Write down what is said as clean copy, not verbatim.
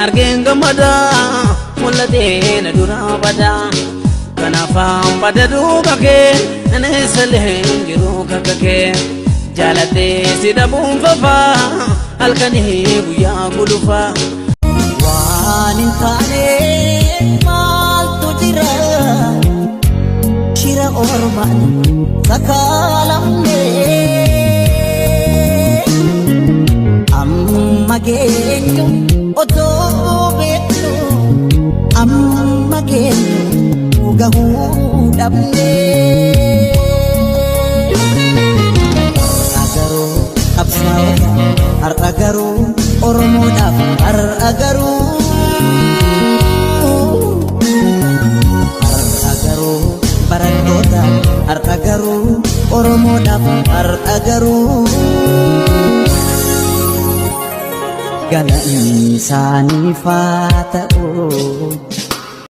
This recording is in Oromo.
Argeen gammada mul'atee na duraa bada. Kanaafaan bada duuba kee aneessalee jiru kakka kee. Jaalatee si dhabuun fafaa halkanii guyyaa gulufaa. Waan hin taane maaltu jira? Shira ormaan sakaalamne. Amma geenyu otoo beeknu, amma geenyu gahuu dhabne. Har'a garuu qabsaa'ota, har'a garuu Oromoodhaaf, har'a garuu. Har'a garuu barattoota, har'a garuu Oromoodhaaf, har'a garuu. Galanni isaaniif haa ta'u.